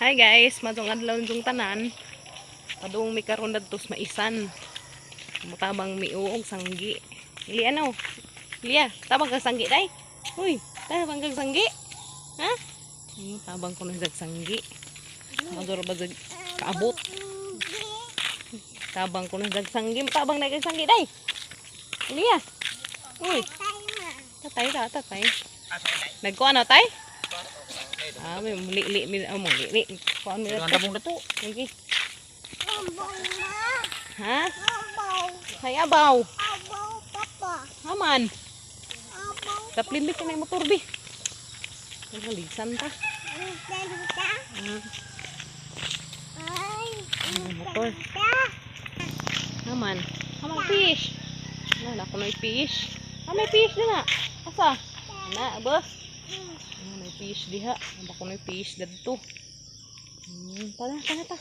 Hi guys, matong adlaw nitong tanan. Padung mi karon dadto sa maisan. Mutabang mi og sanggi. Ili ano? Liya, tabang kag sanggi day. Uy, tabang kag sanggi. Ha? Tabang ko nang sanggi. Madura ba jag kaabot? Tabang ko nang sanggi, tabang na kag sanggi day. Liya. Uy, tatay ta, tatay. Nagkuan na tay? Ah, may muli-li, mi, oh, muli-li. Kuan mi Ang dato. dabong dato. Sige. Ha? Hay abaw. Haman. Taplin bi kanay motor bi. Ang ligsan ta. Ah, motor. Haman. Haman fish. Na, na ko fish. Ah, may fish din na. Asa? Na, ba? Ah, may fish diha. Aba ko may fish dadto. Tara, tara ta.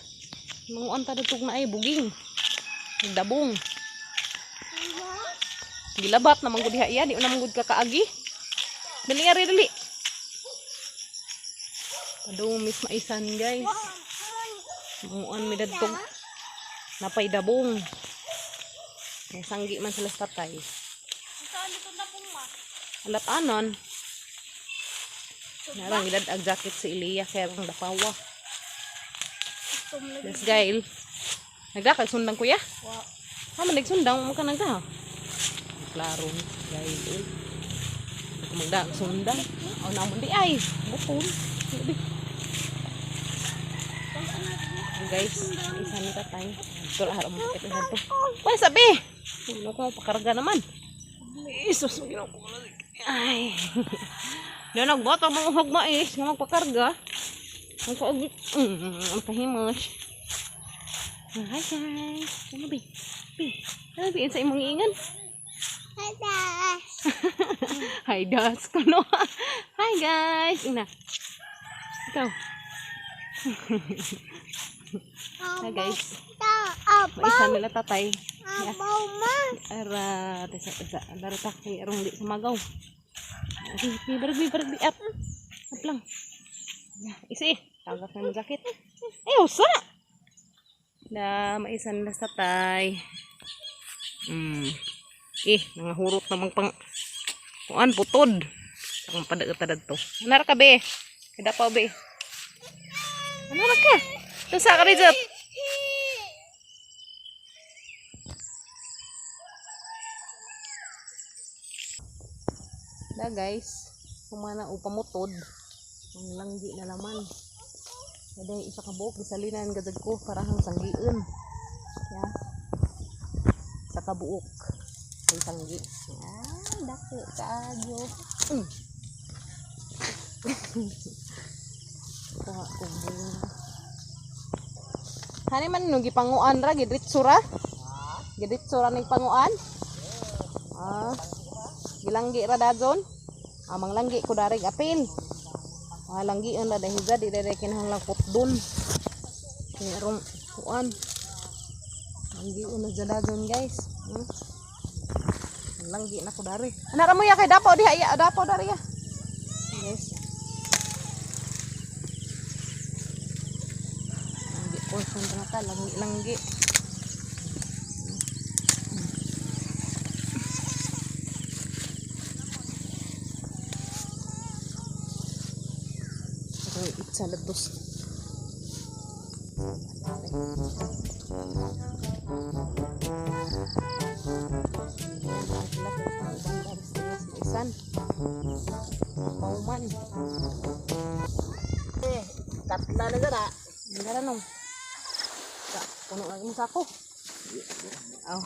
Manguan ta dadto na ay buging. Dabong. Gilabat naman gud diha iya, di naman gud kakaagi. Dali nga rin, dali. Padung miss maisan guys. Manguan mi dadto. Napay dabong. May sanggi man sila sa tatay. Alatanon. Narang gilad ag jacket si Ilya kaya rang dapawa. Let's gail. Nagdakag sundang kuya? Ha man nagsundang mo ka nagda. Klaro ni gail. Eh. Hindi ko magda sundang. Aw na mo di ay. Bukol. Gabi. Guys, isa ni tatay. Ito lahat mo paket na to. Wala sabi. Ano ko pakarga naman. Jesus, ginawa ko na. Ay. Di nagbata mo hug mais nga magpakarga. Ang kaugit. Ang kahimos. Hi guys. Ano bi? Bi. Ano bi sa imong iingan? Hi das kuno. Hi guys. Ina. Ikaw. Hi guys. Maisa nila tatay. Yeah. Ara, tesa tesa. Andara ta kay arong di sumagaw. Bi, barag bi, barag bi up. Up lang. Yeah, isi. Tagak na mo jacket. Eh, usa. Na maisa nila sa tatay. Eh, nangahurot namang pang kuan putod. Ang padagat to. Anara ka be? Kada pa be. Anara ka? Tusa ka rizot. Da guys, kumana o pamutod. Ang langgi na laman. Kaday isa ka buok gisalinan gajag ko para hang sanggiun. Ya. Sa kabuok. Kay sanggi. Ah, dako kaayo. Kuha ko bunga. Hani man no gipanguan ra gidritso ra? Gidritso ra ning panguan? Ah. Gilanggi ra dazon. Ah, manglanggi ko darig apil. Ah, langgian ra dahil di dahil kinahanglan kutdon. Kaya arong kuan. Langgian na dyan dazon guys. Langgi na ko dari. Ana ra mo ya kay dapaw diha ya, dapaw dari ya. Guys. Langgi portion na ta, langgi langgi. Ito itsa lados. Isan. Pauman. Eh, katla na dara. Ang nung. Sa, puno lagi mo sako. Aw.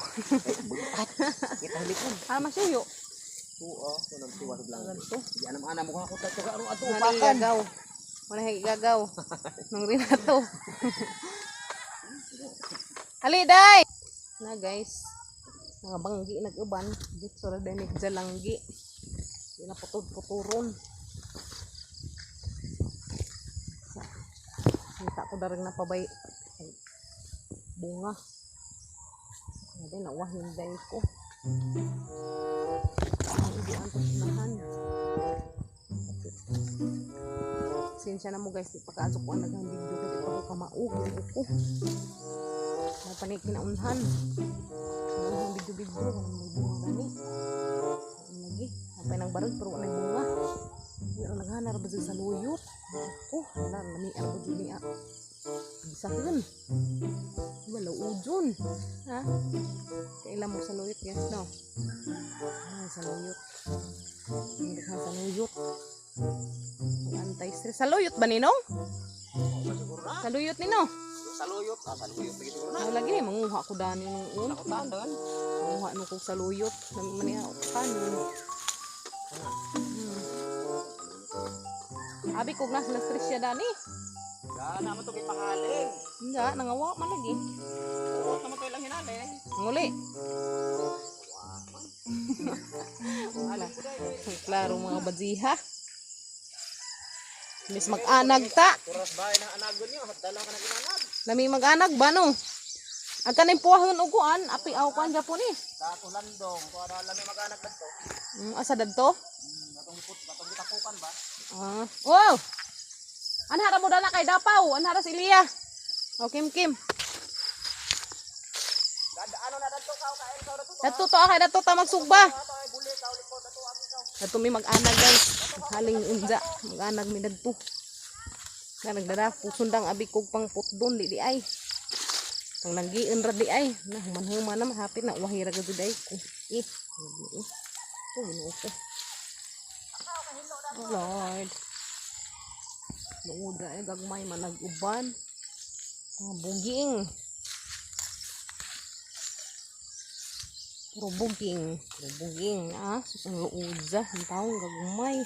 Buhat. Kita halikon. Ah, masuyo. Oo, sunod tuwa sa blanco. Ganito. Di anam ana mo ko tato ka ato Wala upakan. gagaw. Wala gagaw. Nung Renato. Ali, day! Na guys. Mga banggi nag-uban. Dito ra din nagjalanggi. Di na putod-puturon. Kita ko daring napabay bunga. Kaya din nawahin day ko. Ang ibuan ko sinahan. Pasensya na mo guys, di pa kaasok ko ang daghang video kay di pa ko kamao, ginoo ko. Mao pa ni kinaunhan. Ang video-video kanang may bunga gani. Ang lagi, napay nang barag pero wala bunga. Pero naghanar ba sa luyot? Ako, hala, lami ar ba jud niya. Bisahon. Wala ujon. Ha? Kailan mo sa luyot, yes, no? Ah, sa luyot. Hindi ka sa luyot. Ang anti-stress. Sa luyot ba ninong? Siguro na. Sa luyot nino? Saluyot. Ah, saluyot. Lagi siguro na. Ano lagi, manguha ko dani nung un. Nakutaan doon. Manguha no kog sa luyot. Nami man niya kan. Abi kog na sila stress siya dani. Ga, naman to kay pakaling. Hindi, nangawa man lagi. Oo, naman to ilang hinaling. Nguli. Klaro mga badziha. Miss mag-anag ta. Turas bahay ng anagon niyo. Dala ka na ginanag. Lami mag-anag ba no? Ang kaning puwahon og kuan, api aw kuan Japon eh. Dato landong. Kung ano alam may mag-anak dito. Asa dadto? Katong gipot, katong gitakukan ba? Ah. Wow. Anhara mo dala kay Dapaw, anhara si Ilya. O Kim Kim. Gada, ano na dito ka, kain ka na to. Dadto to kay dadto ta magsugba. Ato ay buli ka ulit ko dato ami ka. Dadto mi mag-anag guys. Haling unja, mag-anag mi dadto. Na nagdara pusundang abi kog pang putdon di di ay. Pang langgiin ra di ay. Na human-human na mahapit na wahira gud ay ko. Eh. Eh. Oh, Ginoo ko. Oh Lord. Luod ra ay gagmay man nag-uban. Mga buging. Puro buging. Puro buging. Ah, sus ang luodza. Ang taong gagmay.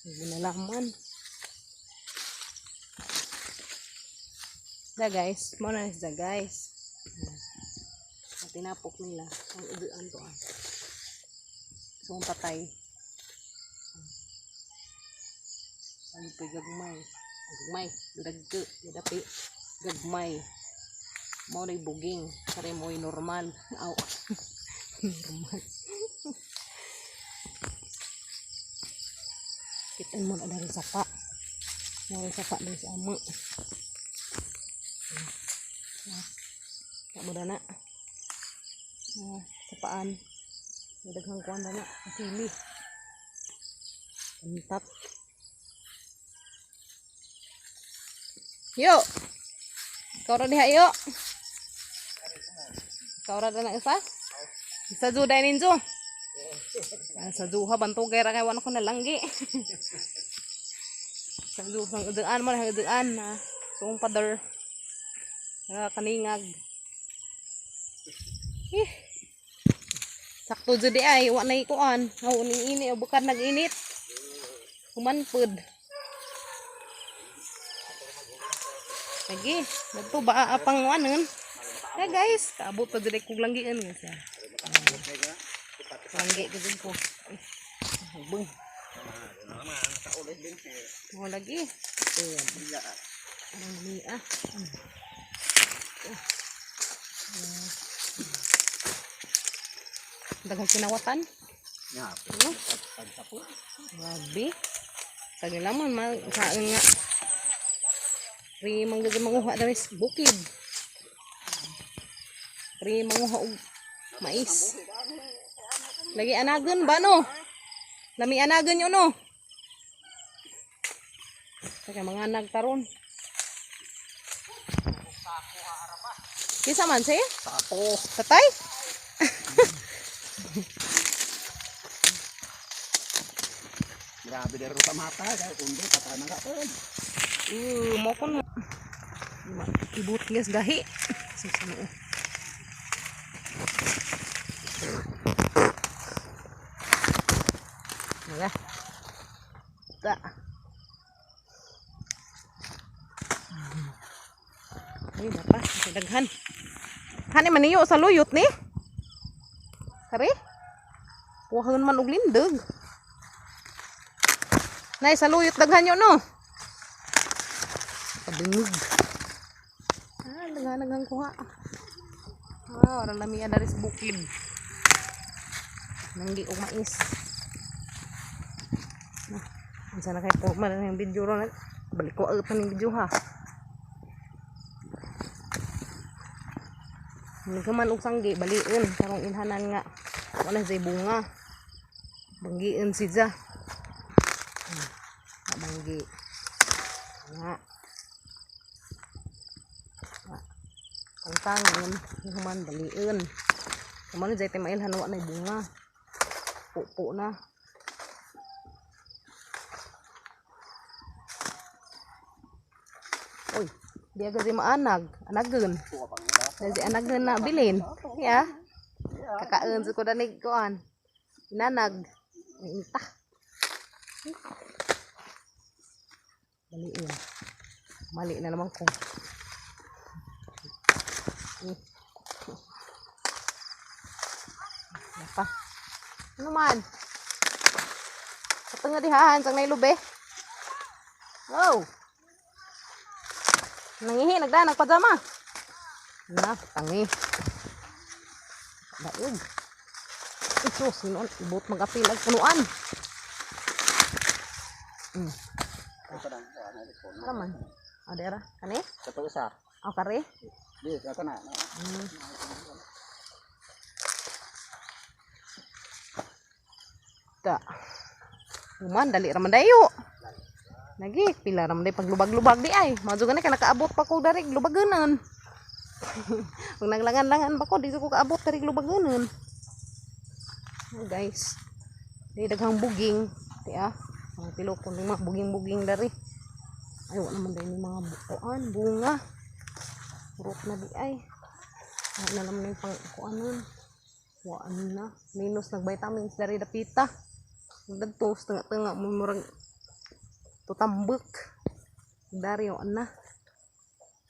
Ang ginalaman. Da guys. Mo na da guys. Ang tinapok nila. Ang uduan to ah. So, ang patay. Ang pa gagmay. Ang gagmay. Dagko. Dapi. Gagmay. Mo na buging. Sari mo'y normal. Aw. Normal. Kitan mo na dari sapa. Mo na sapa dari sa ama. Ah. Mo na. Ah, sapaan. May daghang kuan na na. Sili. Pantat. Yo. Ikaw ra diha yo. Ikaw ra na isa. Sa juday ninjo. Ah, sa duha bantugay ra kay wala ko nalanggi. Sa duha sang uduan mo na uduan na. Sung pader. Ah, kaningag. Eh. Sakto jud di ay wa nay kuan. Aw ning ini o bukad nag-init. Human pud. Lagi, nagto ba apang anon. Hey guys, kaabot pa diri kog langgian guys. Langgi gud ko. Ay, Bung. Mo lagi. Ang niya. Daghang kinawatan. Ya, Ano? Grabe. Sa man ma kain nga. Pri manggod manguha diri sa bukid. Pri manguha og mais. Lagi anagon ba no? Lami anagon yun no? Kaya mga anag taron. Kisa man siya? Sapo. Tatay? Grabe dero sa mata, dahil kundi patay man ka po. Mo kon ibut nges gahi. Susuno. Wala. Ta. Ay, napa, daghan. Hani man niyo sa luyot ni? Kare? Puhon man og lindog. Nay, sa luyot daghan yo no. Padungog. Ah, daghan kuha. Ah, orang lami ada sa bukid. Nanggi og mais. Nah, unsa na kay forma na yung video ron. Balik ko ang paning video ha. Nagkaman og sanggi baliun karong inhanan nga wala say bunga. Banggian siya. Banggi. Nga. Nga. Ang tangon, human baliun. Kumano jay timailhan wa na bunga. Pupo na. Uy, di agad si maanag. Anagon. Si anagon na bilin. Ya. Kakaon sa kudanig kuan. Inanag. Inta. Mali yun. Mali na naman ko. Eh. Wala pa. Ano man? Sa nga dihaan, sang nailube. Wow! Nangihi, nagdaan, nagpajama. Na, tangi. Daog. Ito, sinon, ibot mag-apil ang punuan. Ano man? O, dera. Kani? Sa to isa. O, kare? Di, sa na. Ta. Human, dali raman dayo. Nagi, pila raman day paglubag-lubag di ay. Madyo gani ka nakaabot pa ko darig lubaganan. Kung naglangan-langan pa ko, di ko kaabot darig lubaganan. Oh, guys. Di daghang buging. Di ah. Mga pilo ko ni mga buging-buging dari. Ay, wala naman dahil mga bukuan, bunga. Purok na di ay. Wala na naman yung pang kuanon. Waan na. Minus nag-vitamins dari dapita. Dagto, tanga-tanga mo murag tutambok. Dari waan na.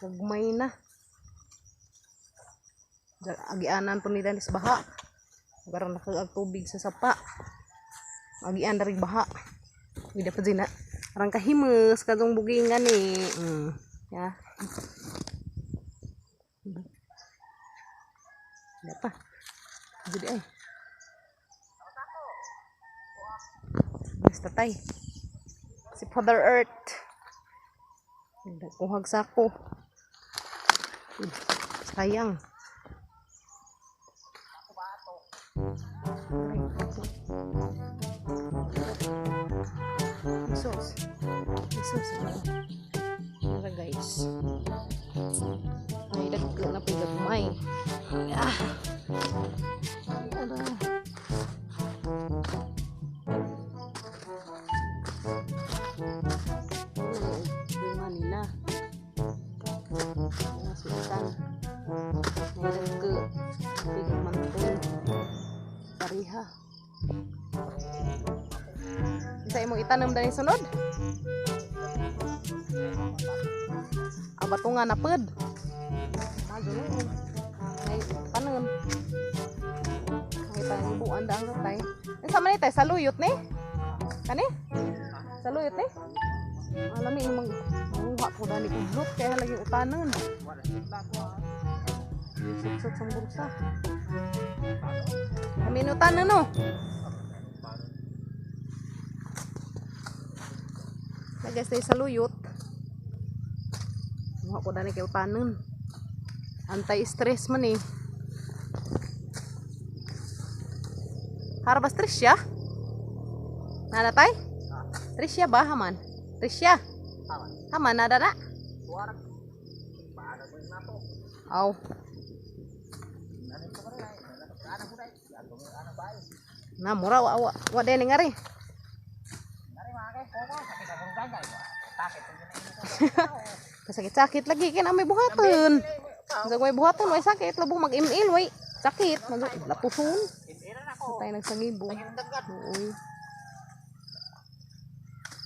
Gagmay na. Agianan po nila sa baha. Garang nakaag tubig sa sapa. Agian dari baha. Hindi pa din na. Arang kahimes kadong buging gani. Ya. Hindi pa. Jadi ay. Basta tay. Si Father Earth. Kuhag sako. Sayang. Sus. Sus. Tara guys. Ay, dagko na pigagmay. Ah. Tara. Bunga nila. Mga sultan. May dagko. Pigmantong. Pariha. Sa imong itanom dani sunod? Ang bato nga napad. Ay, panon. Ay, tayo buwan daang natay. Ay, sama ni tayo, saluyot ni? Kani? Saluyot ni? Alam ni imong manguha ko dani kong blot kaya lagi utanon. Suksok sa bursa. Kami utanon no. Guys, tayo saluyot. Manguha ko dani kay utanon. Anti-stress man eh. Harabas Trisha? Nada tay? Trisha ba haman? Trisha? Haman nada na? Aw. Na mura wa wa wa din ngari. Kasakit-sakit lagi kay na may buhaton. Sa may buhaton way sakit lubong mag-ML way sakit mag lapuson. Tayo nagsangibo. Uy.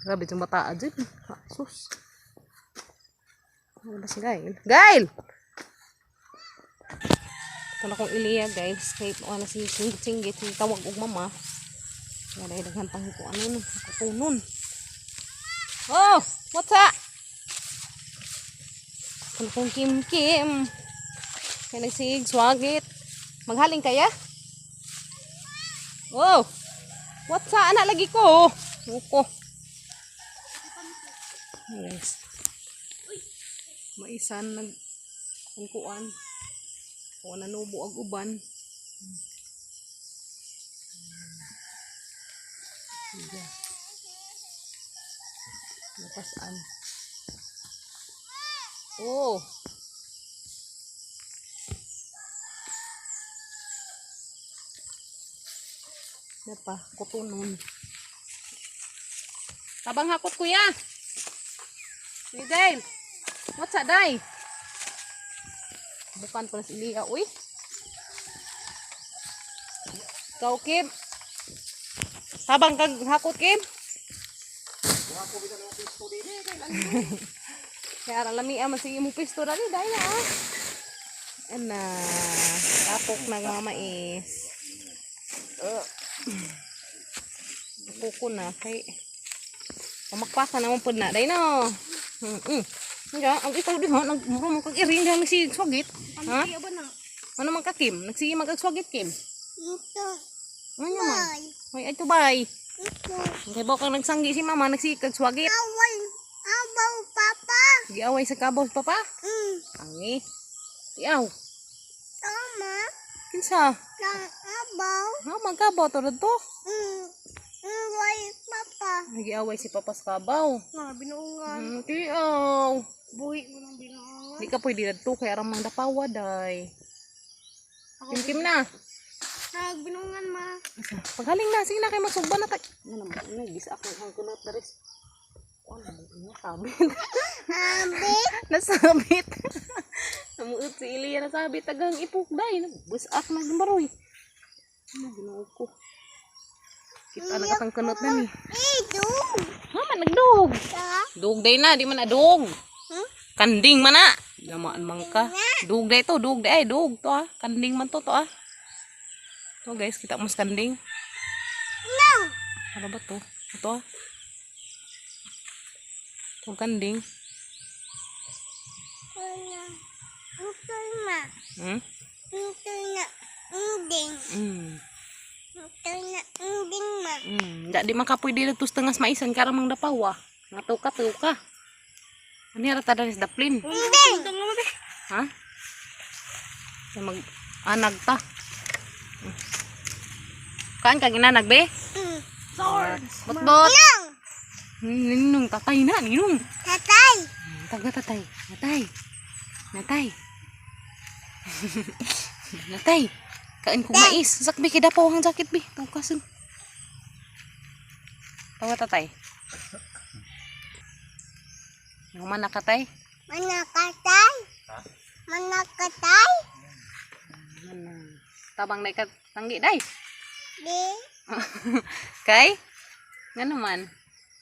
Grabe itong bata dyan. Ah, sus. Ano ba si Gail? Gail! Ito na kong Ilya, guys. Kahit ano si Singgit-Singgit, si tawag og mama. Wala ay daghan pang ko ano nun. Kutunon. Oh! What's up? Ito na kong Kim Kim. Kaya nagsig, swagit. Maghaling kaya? Oh! What's up? Anak lagi ko. Uko. Guys. Maisan nag kuan. O nanubo ag uban. Sige. Napasan. Oh. Napa, kutunon. Tabang hakot, kuya. Ni Dale. What's that, Day? Bukan pala si Lia, uy. Ikaw, Kim. Tabang kag hakot, Kim. Kaya ara lami man sige mo pisto dali dai na ah. Ana, tapok na nga mais. Kuko na kay pamakpaka naman pud na dai no. Nga, ang ikaw diha nagmuro man kag iring diha nagsigig swagit. Ha? Ano man ka, Kim? Nagsige man kag swagit, Kim? Ito. Ano man? Bye. Ay, ay tubay. Ito. Kay kang nagsanggi si mama, nagsige kag swagit. Awal. Abaw, papa. Giaway sa kabaw papa. Angi. Tiaw. Tama. Kinsa? Nang abaw. Ha, magkabaw to to. Awal, papa. Nagiaway si papa sa kabaw. Nga, binuungan. Tiaw. Buhi mo ng binuungan. Di ka pwede dadto kay aram mang dapawa day. Kim Kim na. Nagbinuungan, ma. Paghaling na, sige na kay magsugba na ta. Ano naman, ano, gisa ako ang kunot daris. Ano naman, nasabit. Abi. Nasabit. Namuot si Ilya, nasabit. Tagang ipok day. Busak na baroy. Ano, ginoo ko. Kita na katang kunot na ni. Ito. Ha, man, nagdug. Ta. Dug day na, di man adug. Hmm? Kanding man na. Gamaan man ka. Dug day to, dug day. Ay, dug to ah. Kanding man to, to ah. To guys, kita mo sa kanding. No. Ano ba to? Ito ah. Itong kanding. Ano? Ito na. Hmm? Ito na. Ending. Ito na. Ending, ma. Da, di man ka pwede dito sa tengas maisan kara mang dapawa. Nga tuka tuka. Ano yara tada ni sa daplin? Ending. Ha? Kaya mag anag ta. Kaan ka ginanag be? Bot bot. No. Ninong tatay na, ninong. Tatay. Taga tatay. Natay. Natay. Natay. Kain kong mais. Sakbi kay dapaw ang jacket bi. Tungkasin. Tawa tatay. Nahuman na katay. Manakatay. Manakatay. Mana. Tabang na ikat tanggi day. Di. Kay? Nga naman.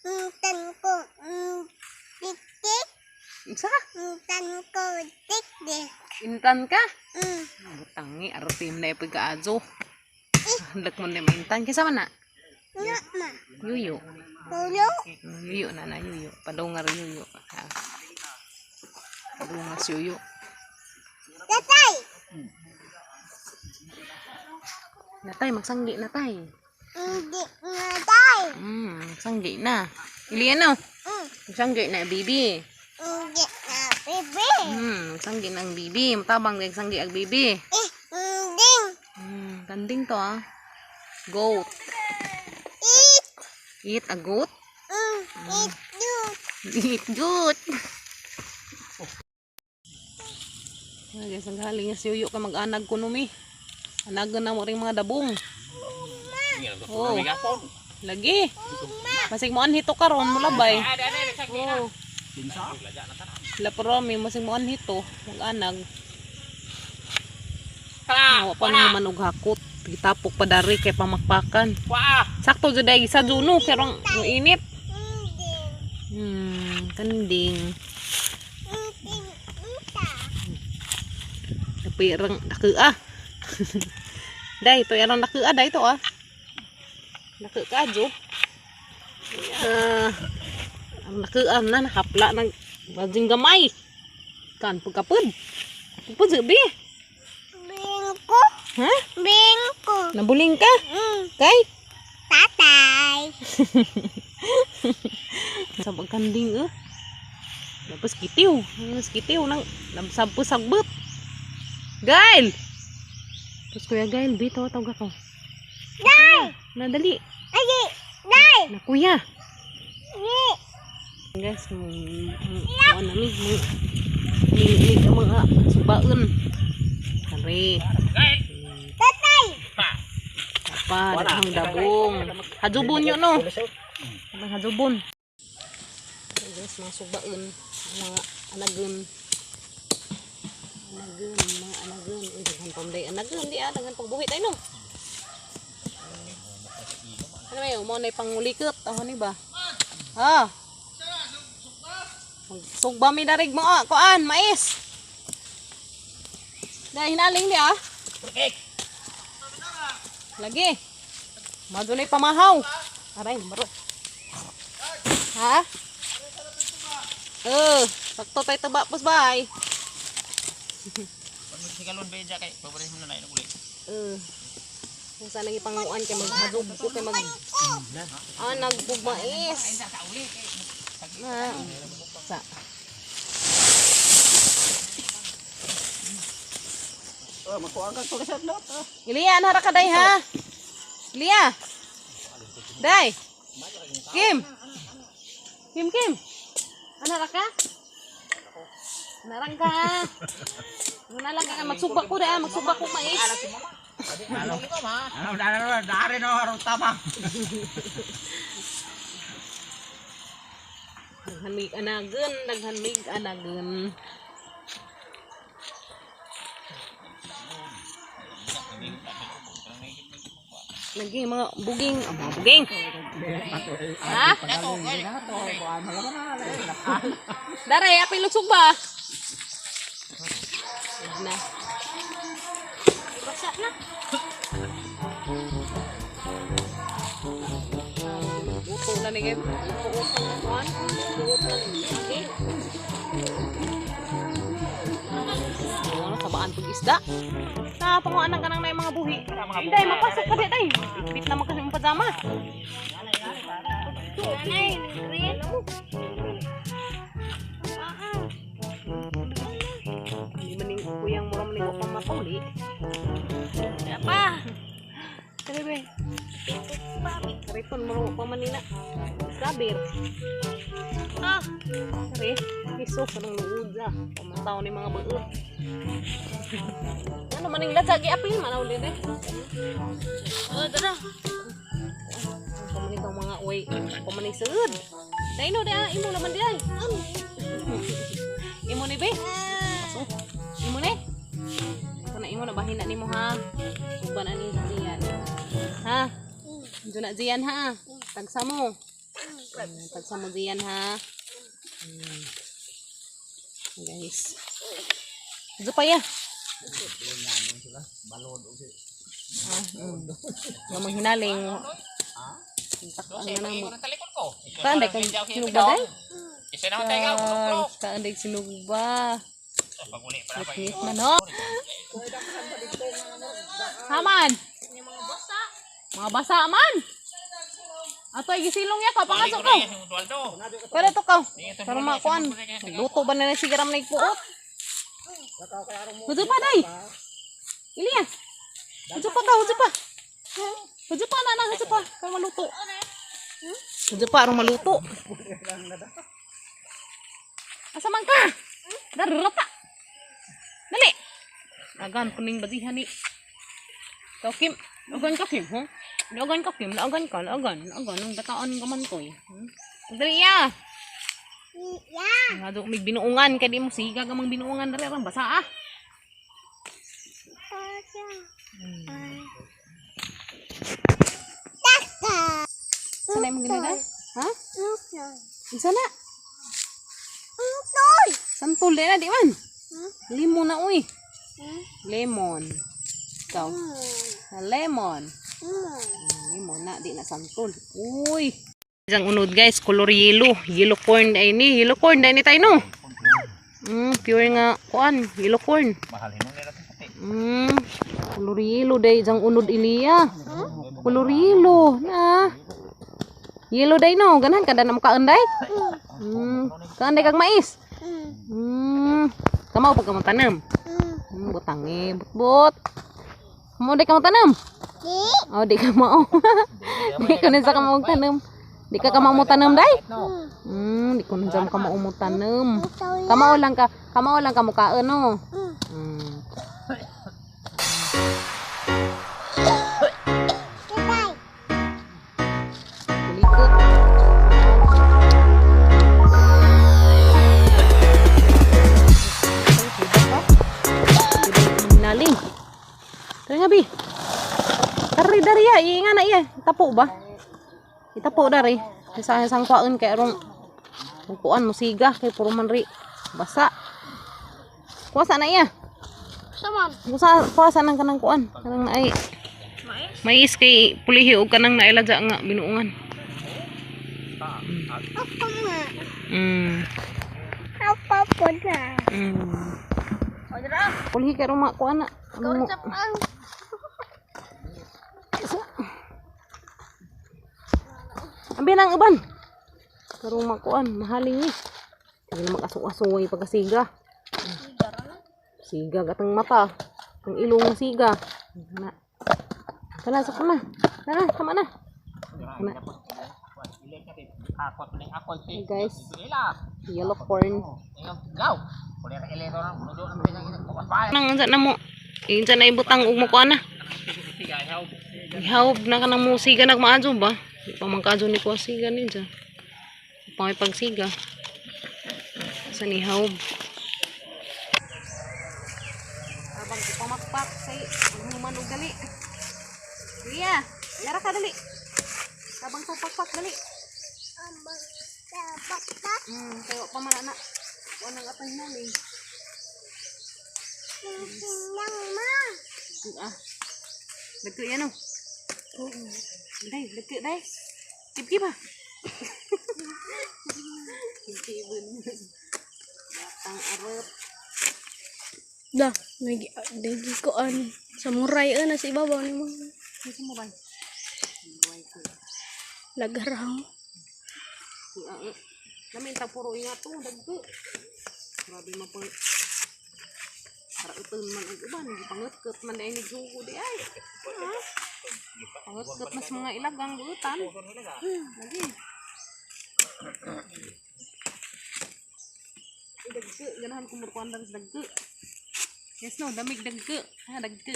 Intan ko. Tik-tik. Unsa? Intan ko. Tik-tik. Intan ka? Mm. Tangi arotim na ipagkaadyo. Handak mo na maintan. Kaysa man na? Na, ma. Yuyo. Pulo. Yuyo na na, yuyo. Padungar yuyo. Ha. Padungas yuyo. Tatay. Natay, magsanggi natay. Hindi natay. Magsanggi na. Ili ano? Magsanggi na, bibi. Hindi na bibi. Magsanggi na ang bibi. Matabang na sanggi ang bibi. Eh, ending. Kanding to ah. Goat. Eat. Eat a goat? Eat do. Eat goat. Ay, guys, ang galing niya si Yuyo ka mag-anag ko numi. Anagan na mo rin mga dabong. Oh. Lagi. Masig mo anhito karon mo labay. Oh. Lapro mi masig mo anhito mag-anag. Wa pa nang manog hakot. Gitapok pa dari kay pamakpakan. Sakto jud ay sa Juno pero ang init. Ending. Kanding. Ending. Inta. Napirang nakua. Day, to yarang nakua day to ah. Naku ka jo. Ah, ang nakua na nakapla ng bajing gamay. Kan pagkapud. Pagkapud bi. Bingko. Ha? Bingko. Nabuling ka? Kay? Tatay. Sa pagkanding eh. Tapos kitiw. Tapos kitiw nang nabsab po sagbot. Gail! Tapos Kuya Gail, bito tawag ako. Day! Nadali. Ay! Day! Na kuya. Ni! Guys, ano nami, ni ang mga subaon. Kare. Tatay! Pa, daghang dabong. Hajubon yun no. Daghang hajubon. Okay, guys, mga subaon, mga anagon. Anagon, mga anagon. Uy, daghan pamday anagon di ah, daghan pagbuhi tayo no. Ano may mo na pangulikot, ako ni ba? Ha? Sugba mi darig mo ah, kuan, mais. Dahil hinaling di ah. Lagi. Madunay pamahaw. Aray, maro. Ha? Eh, sakto tayo taba pos bay. Sigalon ba kay paborito mo na na uli. Eh. Kung saan lagi panguan kay maghadog ko kay mag ah, nagbugmais. Ah, sa. Oh, makuha ka tulisod lot. Ah. Iliya, anhara ka day ha. Iliya. Day. Kim. Kim, Kim. Anhara ka? Anharang ka. Muna lang ka magsugba ko day, ah. Magsugba ko mais. Ano, ano, dari no, harong tama. Daghan mig anagen, daghan mig anagen. Naging mga buging, ah, mga buging. Ha? Dare, apil lugsog ba? Huwag na. Basa na. Luto na ni Gem. Luto na kuan. Luto na ni Okay. Ano sabaan pag isda? Napanguan ka nang na yung mga buhi. Inday, mapasok ka di, day. Bitbit naman kasi mong pajama. Nanay, green. Hindi man yung kuyang mura man yung pang matuli. Pa! Kare be. Kariton mura pa man nila. Sabir. Ah! Kare, iso kanang luod ah. Pamataw ni mga buot. Ano man yung ladya giapil man ulit eh. Oh, tara. Pamanig ang mga uy, pamanig sud. Dai no da imo naman di ay. Imo ni be. Aso. Imo ni. Ito na imo na bahin na nimo ha. Uban na ni Zian. Ha? Diyo na Zian ha. Tagsa mo. Tagsa mo Zian ha. Guys. Diyo pa ya. Ah. Gamang hinaling. Takaan na namo. Ang talikod ko. Kaan day kang sinugba day? Isa na tayo ka. Kaan day sinugba. Paguli pa na Ngit man ho. Haman. Mga basa man. Ato ay gisilong ya ka pangasok ko. Dualdo. Kada to ka. Para makuan. Luto ba na na sigaram na ipuot? Hudzo pa day. Ilya. Hudzo pa ka, hudzo pa. Hudzo pa na na, hudzo pa. Para maluto. Hudzo pa aron maluto. Asa man ka? Darurata. Dali. Agan kuning basihan ni. Ikaw, Kim. Agan ka, Kim, huh? Agan ka, Kim. Agan ka, agan. Agan. Ang bataan ka man ko, eh. Dali, ya. Ya! Nga do may binuungan kay di mo siga ka mang binuungan dali ram basa ah. Taka! Sana imong ginada? Ha? Untoy! Isa na. Untoy! Santol di na di man. Hmm? Lemon na uy. Hmm? Lemon. Ikaw. Hmm. Na lemon. Hmm. Lemon na di na santol. Uy. Isang unod guys, color yellow. Yellow corn ay ni, yellow corn ay ni tayo no. Pure nga kuan, yellow corn. Mahalin mo nila puti. Color yellow day isang unod iliya. Color yellow na. Yellow day no, ganahan ka na mo kaon day. Kaon day kag mais. Kamao pag ka tanam. Mm. Butangi, but-but. Mo di ka mo tanam? Di. Oh, di ka mao. Di ko na sa kamao tanam. Di ka kamao mo tanam day? No. Di ko na sa kamao mo tanam. Ito ya. Kamao lang ka mukaon no. Mm. Kitay. Kulikot. Naling. Tara nga bi. Dari dari ya, iya nga na iya. Tapo ba? Itapo dari. Sa isang kuan kay arong kuan mo siga kay puro man ri basa. Kuasa na iya. Saman. Kuasa kuasa nang kanang kuan. Kanang naay. Mais kay pulihi og kanang nailadya nga binuungan. Ako nga. Mm. Ako po na. Pulihi kay ruma kuan na. Ano mo? Ang Isa. Ambi nang uban. Karong makuan, mahaling ni. Sige na mag-aso-aso ay pagkasiga. Siga gatang mata. Ang ilong siga. Na. Tara, sa na. Tara, tama na. Na. Hey guys, yellow corn. Nang unsa na mo? Insa na ibutang ug mo kuan na. Ihawb na ka ng musiga nagmaadyo ba? Di pa man kaadyo ni kuha siga ninja. Pa may pagsiga. Sa ni hawb. Habang ko pamakpak say human og dali. Iya, yara ka dali. Habang sa pakpak dali. ambang dapat tak. Kayo pa man na. Wa nang atay nali. Sinang ma. Ah. Dagko yan oh. Day, dagko day. Kip-kip ah. Kip-kipon. Batang arot. Da, nagi nagi ko an samurai na sa ibabaw ni mo. Ano sa mobile? Buhay ko. Lagarang. Namin ta puro ingat to, dagko. Grabe man po. Para man ang uban, pangatkat man ay nagsuko di ay. Ha? Pangatkat mas mga ilagang buutan. Lagi. Ay, dagko, ganahan ko murkuan sa dagko. Yes no, damig dagko. Ha, dagko.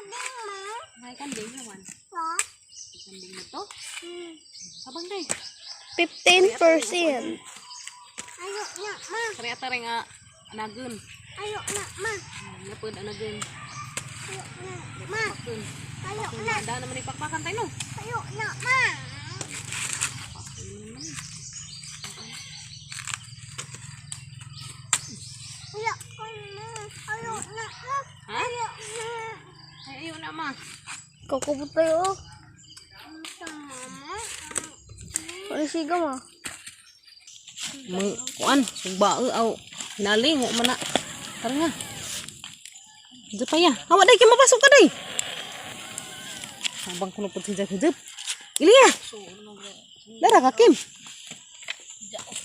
Ma. May kanding naman. Pa. Kanding na to. Sabang day. 15%. Ayo na ma. Kaya tara nga anagon. Ayo na ma. Napod anagon. Ayo na ma. Pakun. Ayo na. Ada naman ipakpakan tayo no. Ayo na ma. Ayo na. Ayo na ma. Ha? Ayo na. Ay, ayaw na ma. Kakubot tayo. Oh. Mama. Ano siga ma? Mang kuan, sugba aw naling wa man na. Tara nga. Diyan pa ya. Hawa day kay mapasok ka day. Habang kuno pud si Jack Hijab. Ilya. Dara ka Kim.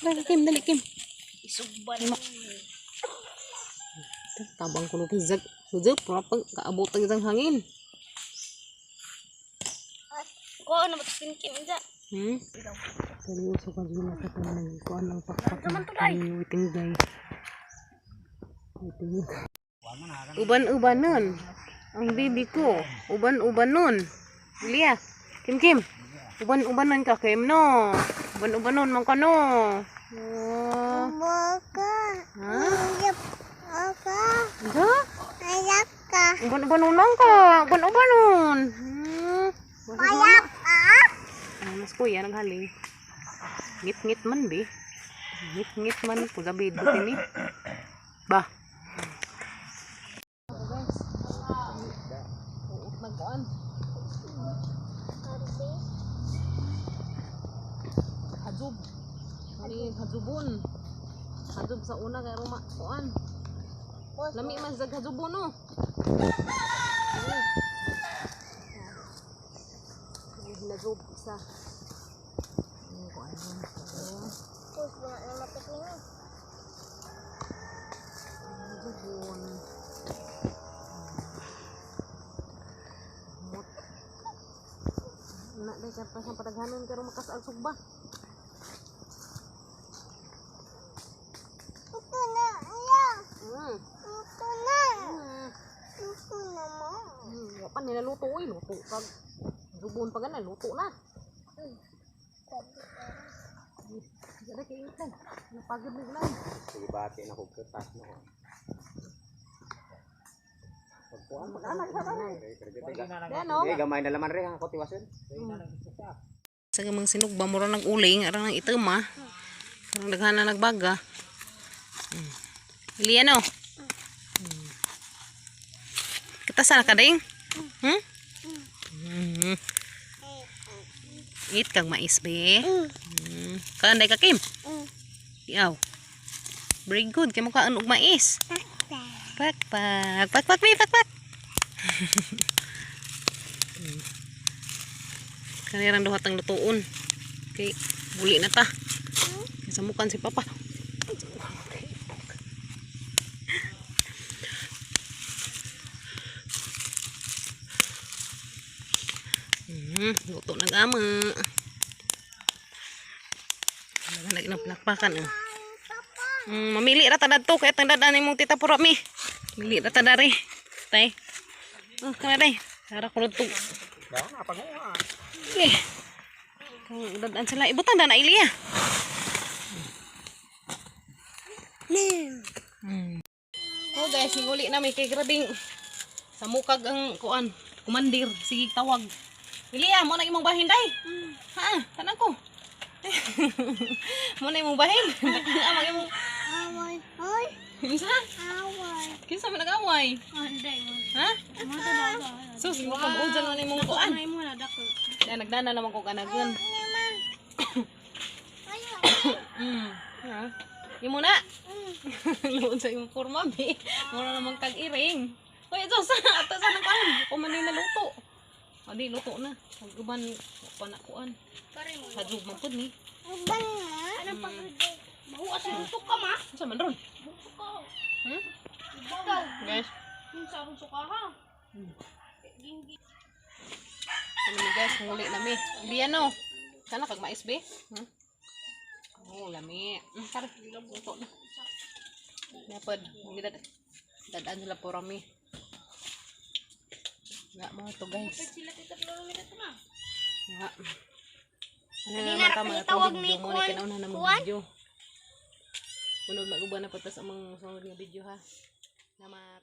Dara ka Kim, dali Kim. Isugban. Tabang kuno pud si Jack Hijab, pag kaabot ang isang hangin. Ko ano ba kinkin inja? Seryoso ka dyan sa tanang kuan ang pakpak ng waiting day. Waiting. Uban-uban nun. Ang baby ko. Uban-uban nun. Lia. Kim Kim. Uban-uban nun ka Kim no. Uban-uban nun man ka no. Oh. Boka. Ha? Ayap. Oka. Ha? Ayap ka. Uban-uban nun lang ka. Uban-uban nun. Ayap ka. Ang mas kuya naghaling. Ngit-ngit man bi. Ngit-ngit man ko gabi buti ni. Ba. Hajub. Ani hajubon. Hajub sa una kay ruma kuan. Lami man sa hajubon no. Ay, hinajub isa. Tapos mga Kaya pa siyang pataghanon karon makasal sugba. Ito na. Iya. Ito na. Ito na mo. Wa pa nila luto oy, luto kag subon pa gana luto na. Dara kay itan. Napagod na lang. Sige bati na ko kertas no. Pagkuan mag-anak sa Yan oh. Eh gamay na laman re ha ko tiwason. Sa gamang sinugba mura nag uling ara nang itom ah. Karang daghan na nagbaga. Iliano. Kita sana ka ding? Hmm? Eat kag mais be. Kanday ka Kim. Iyaw. Very good kay mo kaon og mais. Pakpak. Pakpak mi pakpak. Kanirang duha tang lutuon. Okay, buli na ta. Samukan si Papa. Luto na gama. Nag pinakpakan oh. Mamili ra ta dadto kay tang dadan imong tita pura mi. Mili ra ta dari. Tay. Oh, kana day. Tara ko to. Daw na panguha. Eh. Kung dadan sila ibutang na na Ilya. Oh guys, ninguli na may kay grabing samukag ang kuan, kumandir, sige tawag. Ilya, mo na imong bahin day. Ha, tanan ko. Mo na imong bahin. Amang imong Away. Hoy. kinsa? Away. Kinsa man nag-away? Ha? Sus, mo pag ujan man imong kuan. Dahil nagdana naman ko kanagun. Ayaw. Ha? Imo na. Luod sa imong forma, bi. Mura namang kag-iring. Uy, ito sa ato sa nang kuan. Ako man ni naluto. Adi luto na. Pag uban pa na kuan. Hadlog man pud ni. Uban na. Ano pag Mahuas yung suka ma. Unsa man ron? Guys, Yung sa akong suka ha. ano ni guys, muli na mi. Liano. Sana kag mais be. Oh, lami. Tara, luto na. Napad, dad dadaan sila po rami. Nga mga to guys. Sila tita Floro dito na. Nga. Ano na naman tama na tawag itong ni video mo ni Kuan. kanauna na Kuan? video. Unod maguba na patas ang mga sunod nga video ha. Salamat.